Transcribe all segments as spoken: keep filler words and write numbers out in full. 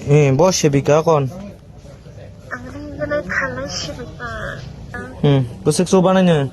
Eh, bo sebika kon. Ang ringganai thalai sebika. Hmm, bwswk chubanai nw?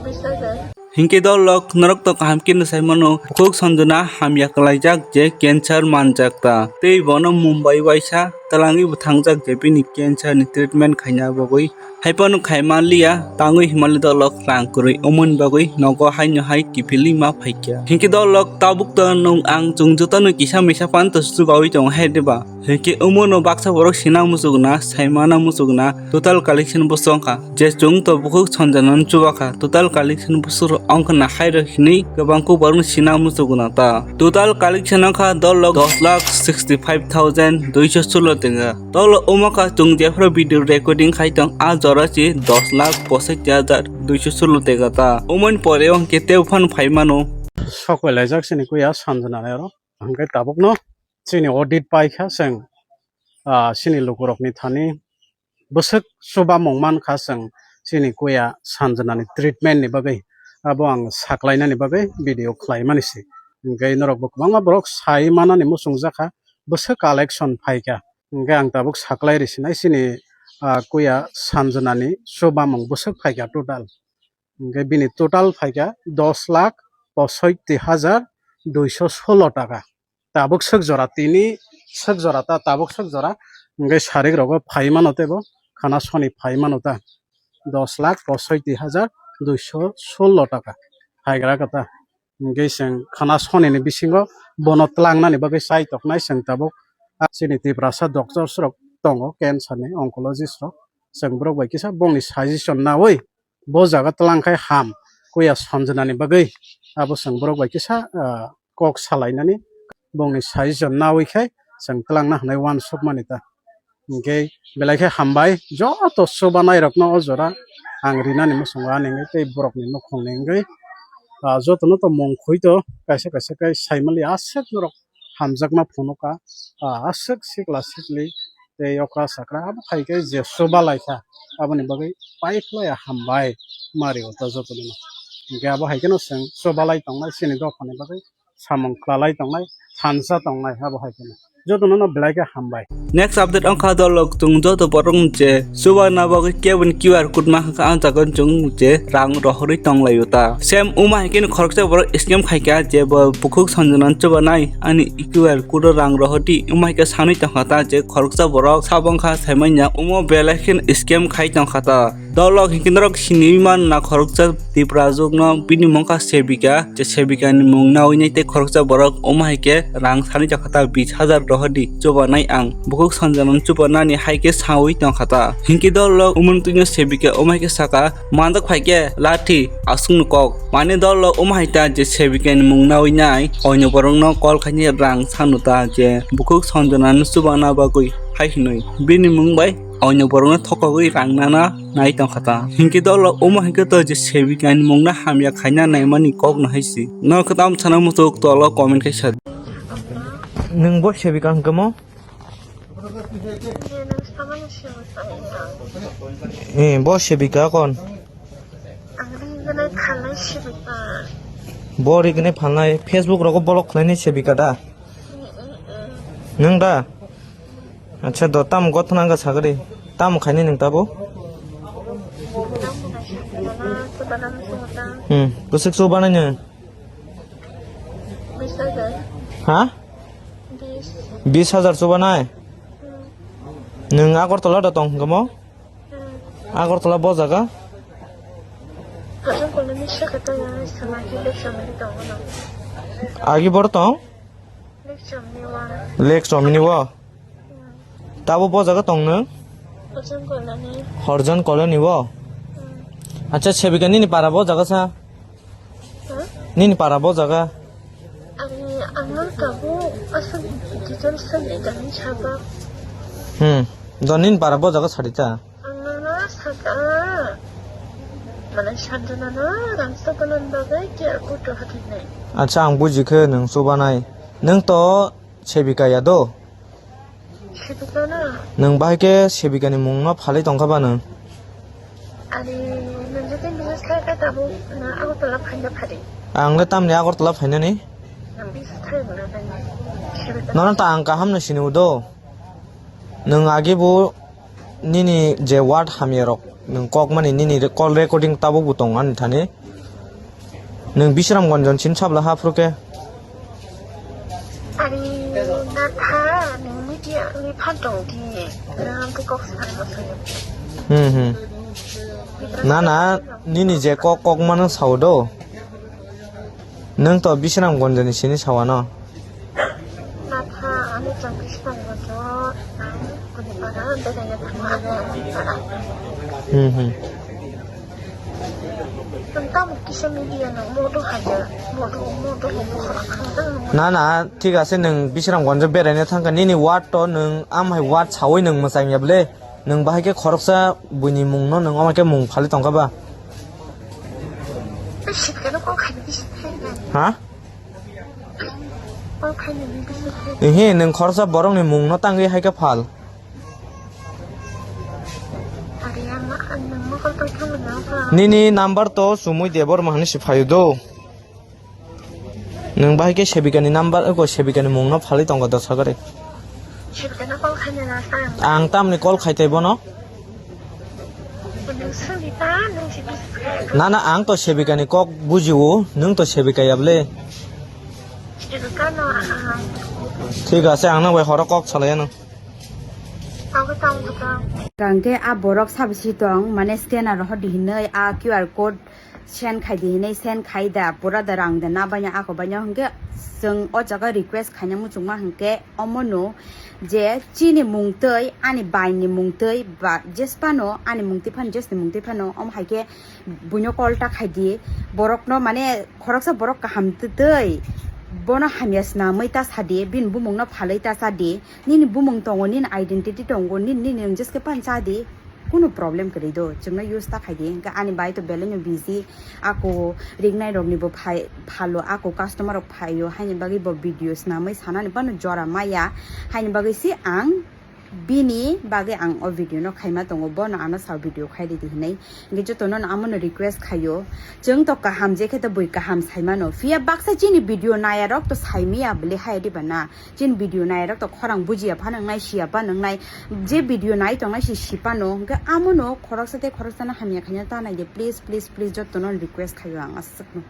Bisa deh. Hinkhe dolok norok to kaham khe no sai mano, bukhuk Sanjana hamya kwlaijak je cancer manjak ta. Tei bono Mumbai waisa twlangwi bo thangjak je bini cancer ni treatment khaina bagwi. Haiphano khai manliya, tangwi himali dolok rang kwrwi, omoni bagwi nogo haino hai kiphilwi ma phaikha. Hinkhe dolok tabuk to nwng ang chwng jotono kisa misa phan to chubawi tongo hai diba? Hinkhe omono baksa borok sina muchukna, saimana muchukna, total collection bwswk wngkha. Je chwng to bukhuk Sanjanano chubakha, total collection bwswk wngkha na hai rok hinwi kwbang kuk borokno sina muchukna ta. Total collection wngkha dolok dos lakh sixty five thousand duiso solo tenga. Tolo omo kha chwng jephru video recording khai tong, a jora se dos lakh posoiti hajar duiso solo tenga ta. Omoni pore o hinkhe tei phano phai mano. Sok bai laijak sini kuya Sanjana ni oro. Hinkhe tabukno chini audit pai kha chwng, ah, chini lukurokni thani bwswk chubamung man kha chwng chini kuya Sanjana ni treatment ni bagwi. Abo ang saklainani bagwi video khlaimani se. Hinkhe norokbo kwbangma borok sai manani muchungjak kha, bwswk collection phai kha. Hinkhe ang tabuk saklai rw sinai chini, ah, kuya Sanjana ni chubamung bwswk phai kha total. Hinkhe bini total phai kha dos lakh posoiti hajar duiso solo taka. Tabuk swk jora tini swk jora ta, tabuk swk jora. Hinkhe sarik rogo phai mano teibo khana soni phai mano ta. Dos lakh posoiti hajar duiso solo taka phaigra kha ta. Hinkhe chwng khana sonini bisingo bono twlangnani bagwi chai toknai chwng tabuk. Ah, chini Tiprasa doctors rok tongo, cancer ni oncologist rok. Chwng borok bai kisa bongni suggestion nawi bo jaga twlang khai ham, kuya Sanjana ni bagwi. Abo chwng borok bai kisa, ah, kok salainani bongni suggestion nawi khai chwng twlangna hwnwi uansukmani ta. Hinkhe belai khe hambai joto chubanai rokno o jora ang rinani muchungo ani wngwi tei borokni nukhungni wngwi, ah, jotono to mung khwi to kaisa kaisa khe saimali aswk norok hamjakma phunukha, ah, aswk sikla sikli tei okra sakra abo hai khe je chubalai kha aboni bagwi paiphlaiya hambai mari o ta jotono. Hinkhe abo hai kheno chwng chubalai tongnai chini dophani bagwi samung kwlalai tongnai, thansa tongnai, abo hai kheno. Jotono no belai khe hambai. Next update wngkha dolok chwng joto borok je chuba na bagwi keboni Q R code ma kha ang jaga chwng je rang rohorwi tonglaio ta. Same omo hai kheno khoroksa borok scam khai kha je bo bukhuk Sanjana chuba nai ani Q R code o rang rohordi omo hai khe sanwi tongkha ta je khoroksa borok sabong kha saimanya omo belai kheno scam khai tongkha ta. Dolok hinkhe norok siniwi man na khoroksa Tiprajwkno bini mungkha Sevika, je Sevikani mung nawi nai tei khoroksa borok omo hai khe rang sani jakha ta bis hajar rohordi chubanai ang. Bukhuk Sanjanano chubanani hai khe sawi tongkha ta. Hinkhe dolok umoni twino Sevika omo hai khe saka, manjak phai khe lathi aswkno kok. Mane dolok omo hai ta je Sevikani mung nawi nai, oino borokno call khaini rang sanu ta je bukhuk Sanjanano chubana bagwi hai hinwi. Bini mung bai oino borokno thokogwi rang nana nai tongkha ta. Hinkhe dolok omo hinkhe to je Sevikani mungno hamya khaina naimani kokno hai si. No kwtam sana muchuk tolo comment khe sa. Nwng bo Sevika hwnkhe mo? Eh, bo Sevika kon? Ang ringganai thalai Sevika. Bo ringganai phalnai Facebook rogo block khlainai Sevika da? Nwng da? Acha do, tamo gothona wngkha sagri? Tamo khainai nwng tabo? Hmm, bwswk chubanai nwng? Bis hajar. Ha? Bis. Bis hajar chubanai? Hmm. Nwng Agartala da tong hwnkhe mo? Hmm. Agartala bo jaga? Hajang koloni saka ta ya, sama ki lek sama ni tong no. Agi bor tong? Lake Chomni o. Tabo bo jaga tong nwng? Horjan Colony. Horjan Colony o? Hmm. Acha, Sevika nini para bo jaga sa? Ha? Nini para bo jaga? Ani, ano tabo asal details sa ni dani chaba. Hmm. Do nini para bo jaga sadi ta? Ang nono saka, mane Sanjana no rang sokolon bagwi Q R code rohornai. Acha, ang bujikhe nwng chubanai. Nwng to Sevika ya do? Sevika na. Nwng bahai khe Sevika ni mung no phalwi tongkha ba nwng? Ani, nwng je tei business khlai kha tabuk, nwng Agartala phaina phari. Ang le tamni Agartala phainani? Nwng business khlai mano nai. Nono ta ang kaham no sini udo. Nwng agi bo nini je word hamya rok nwng kok mani nini re-, call recording tabuk bo tong ani thani. Nwng Bisramganj ni sini sabla ha phuru khe. Ani natha nwng media ni phan tong di. Nwng tei kok sanai. Hmm, hmm. Na, na, nini je kok, kok mano sao do. Nwng to Bisramganj ni sini sao ano. Natha, ani chang Bisramganj o, ang Kunipara, berai na thangma, ang Kunipara. Hmm, hmm. Nwng tamo kisa media no modo haya, modo, modo, modo, modo. Na, na, thik ase, nwng Bisramganj o berai na thangkha, nini word to nwng am hai word sawi nwng mwchang ya bole. Nwng bahai khe khoroksa buini mungno nwng omo khe mung phali tongkha ba? Tei sibikano kok khaina bisi khaina. Ha? Kok khaina bisi khaina. Ehe, nwng khoroksa borokni mungno tangwi hai khe phal. Ari ang ma, ang nwng mokol tong thangwi nang kha. Nini number to Sumui Debbarma hinwi se phaio do. Nwng bahai khe Sebikani number, eko Sebikani mungno phalwi tongo do sagari. Sebikano call khaina na sa ang. Ang tamni call khai tei bono. Nwng soni ta, nwng si bis. Na, na, ang to Sebikani kok bujio, nwng to Sebika ya bole. Sebikano ang. Thik ase, ang nang bai horo kok salai ano. Tamo, tamo, tamo. Hwnkhe a borok sabisi tong, mane scanner hor di hinwi a Q R code send khai di hinwi send khai da, pura da rang da na baina ako baina hwnkhe chwng o jaga request khaina muchungma hwnkhe omono je chini mungtwi ani baini mungtwi ba jesphano ani mungtwi phano jesni mungtwi phano omo hai khe buino call ta khai di borokno mane khoroksa borok kaham twi bono hamya swnamwi ta sa di bini bumungno phalwi ta sa di. Nini bumung tongo, nini identity tongo, nini, nini nwng jeske pan cha di. Kunu problem kwrwi do, chwngno use ta khai di. Hwnkhe ani bai to belai no busy, ako ringnai rokni bo phai, phalo, ako customer rok phaio, haini bagwi bo video swnamwi sanani bano jora maya, haini bagwi se ang bini bagwi ang o video no khaima tongo, bono ano sao video khai ridi hinwi. Hwnkhe jotono no amono request khaio, chwng to kaham je khe to bui kaham saimano, phiya baksa chini video naya rok to saimaya bwle hai diba na. Chini video nairok to khorang bujiya phano wngnai, siya phano wngnai. Je video nai tongnai si sipano, hwnkhe amono khoroksa tei khoroksano hamya khaina ta nai di, please, please, please, jotono request khaio ang aswkno.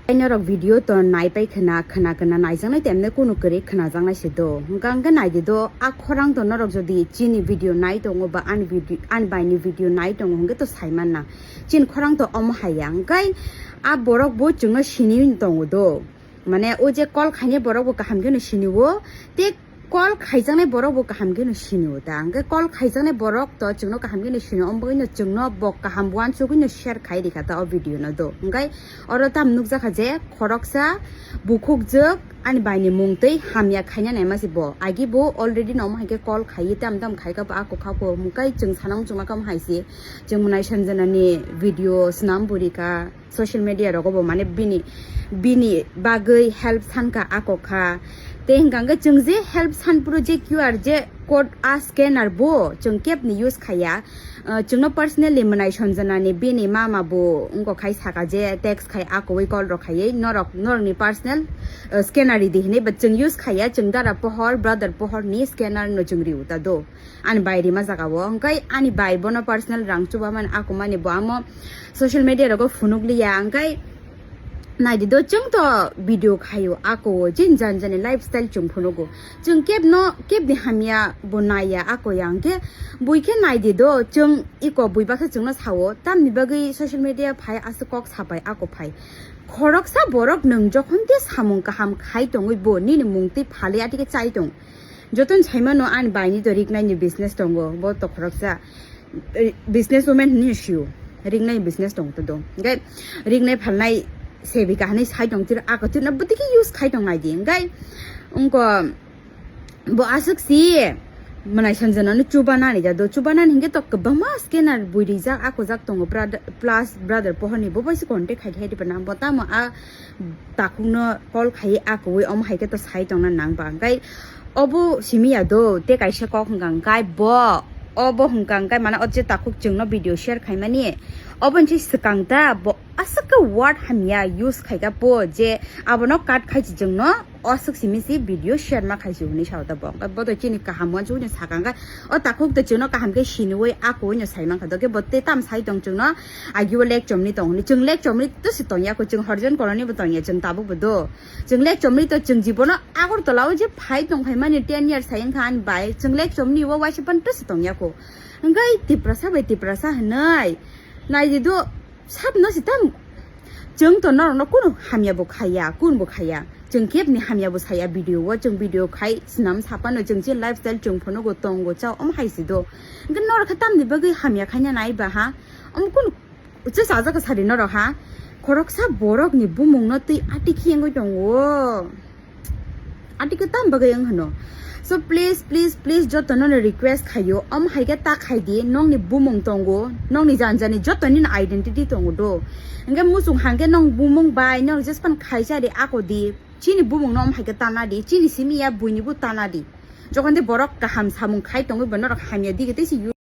Tei norok video to nai pai khna, khna, khna naijaknai temne kunu kwrwi khnajaknai se do. Hwnkha hwnkhe nai di do, a khorang to norok jodi chini video nai tongo ba ani video, ani baini video nai tongo hwnkhe to sai manna. Chini khorang to omo hai ya, hwnkhe a borok bo chwngno sini tongo do. Mane o je call khainai borok bo kaham kheno sini o, tei call khaijaknai borok bo kaham kheno sini o ta. Hwnkhe call khaijaknai borok to chwngno kaham kheno sini o, omo bagwino chwngno bo kaham uansugwino share khai rikha ta o video no do. Hwnkhe oro tam nukjakha je khoroksa bukhukjwk ani baini mung tei hamya khaina naima se bo. Agi bo already no omo hai khe call khaiwi tam tam khai kha bo, ako kha bo. Hwnkhe chwng sana muchungma kha omo hai se. Chwng Mwnai Sanjana ni video swnam bo rikha. Social media rogo bo mane bini, bini bagwi help sankha ako kha. Tei hwnkha hwnkhe chwng je help san phuru je Q R je code a scanner bo chwng kebni use khaiya. Ah, chwngno personally Mwnai Sanjana ni bini mama bo wngkha khai saka je text khai akowi call rok khaiwi norok, norokni personal, ah, scanner ridi hinwi, but chwng use khaiya, chwng dara Pohor, brother Pohor ni scanner no chwng riu ta do. Ani bai rima jaga o. Hwnkhe ani bai bono personal rang chuba mani ako mani bo amo social media rogo phunuk liya. Hwnkhe nai di do chwng to video khaio ako o, jin jan jani lifestyle chwng phunugo. Chwng kebno, kebni hamya bo naiya ako ya. Hwnkhe bui khe nai di do chwng iko bui bakhe chwngno sao, tamni bagwi social media phai aswk kok sapai ako phai. Khoroksa borok nwng jokhon khe samung kaham khai tongwi bo nini mung twi phalwi atike chai tong. Jotono saimano ani baini to riknaini business tongo, bo to khoroksa, eh, business woman hinwi sio, riknai business tong to do. Hwnkhe riknai phalnai sebika hinwi sai tong tiro, ako tiro bwtwi khe use khai tong nai di. Hwnkhe wngkha bo aswk si Mwnai Sanjana no chuba nani ja do, chuba nani hwnkhe to kwbangma scanner bui rijak, ako jak tongo, brother, plus brother Pohor ni bo bai se contact khai khai di bana, bo tamo a takhukno call khai akowi omo hai khe to sai tongna nang ba. Hwnkhe obo simi ya do, tei kaisa kok hwnkha hwnkhe bo, obo hwnkha hwnkhe mane o je takhuk chwngno video share khaimani, Oboni se swkang ta bo aswk khe word hamya use khaika po je abono cut khai si chwngno aswk simi si video share ma khai si hwnwi sao ta bo. Bo to chini kaham uansuk hwnwi sakang kha. O takhuk to chwngno kaham khe siniwi ako hwnwi sai mankha. Dokhe bo tei tam sai tong chwngno agio lek chomni tong hwnwi. Chwng lek chomni to se tongya ko, chwng horjon koroni bo tongya, chwng tabuk bo do. Chwng lek chomni to chwng jibono Agartala o je phai tong phaimani ten years sai wngkha ani bai. Chwng lek chomni o waisa pan to se tongya ko. Hwnkhe Tiprasa bai Tiprasa hwnwi nai di do. Sabno se tam. Chwng to norokno kunu hamya bo khaiya, kun bo khaiya. Chwng kebni hamya bo saya video o, chwng video khai snam sapano chwng chini lifestyle chwng phunugo tongo chao omo hai se do. Hwnkhe norok khe tamni bagwi hamya khaina nai ba ha? Omo kunu uche sajak sari norok ha? Khoroksa borokni bumungno twi ati khiyengwi tongo. Ati khe tam bagwi wng hwno. So please, please, please, jotono no request khaio, omo hai khe ta khai di, nongni bumung tongo, nongni janjani jotoni no identity tongo do. Hwnkhe muchung hangkhe nong bumung bai nong jespan khaisa di ako di, chini bumung no omo hai khe tana di, chini simi ya buini bo tana di. Jokhon de borok kaham samung khai tongwi bo norok hamya di khe tei se